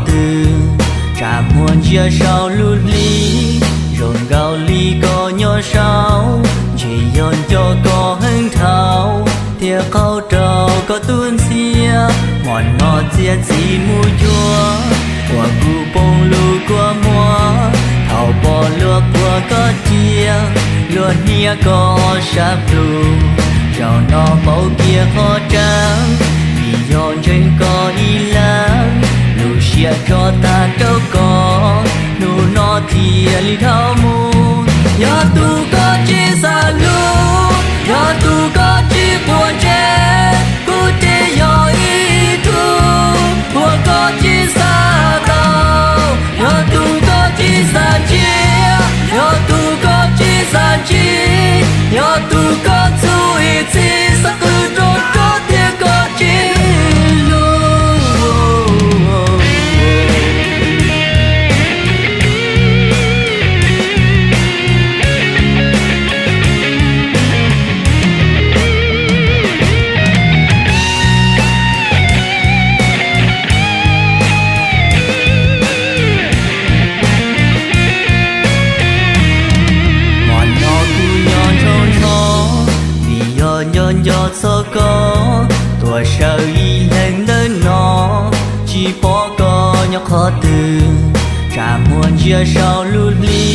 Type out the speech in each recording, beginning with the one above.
twg, tsam muag ntsia saum lub hli, zoo nkaus li koj nyob saud, ntshe yog nco koj heev dhau, thiaj qaug rau koj tus ntxhiab. Hmo no txiav txim mus cuag, uas kuv poob lub kua muag, thaum pom luag quaj koj cia, luag hnia koj sab plhu. Zaum no pauv kiag qhov tseeb, vim yog ntseeg koj ib leeg, lub siab tso tag rau koj, hnub no thiaj li dhau mus. Yog tus koj tsis xav hlub, yog tus koj tsis quav ntsej, kuv ces yog ib tug uas koj tsis xav tau. Yog tus koj tsis xav ntsia, yog tus koj tsis xav ntsib, yog tus koj txuj ib txhis xav qw rau koj tias koj tsis hlub. Hmo no kuv nyob nrhoo nrhoo, vim yog nco nco txog koj, tuaj sawv ib leeg ntawm no, tsis pom koj nyob qhov twg. Tsam muag ntsia saum lub hli,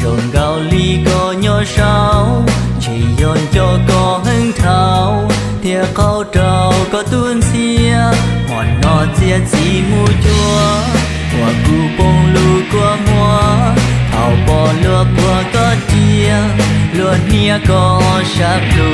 zoo nkaus li koj nyob saud, ntshe yog nco koj heev dhau, thiaj qaug rau koj tus ntxhiab. Hmo no txiav txim mus cuag, uas kuv poob lub kua muag, thaum pom luag quaj koj cia, luag hnia koj sab plhu.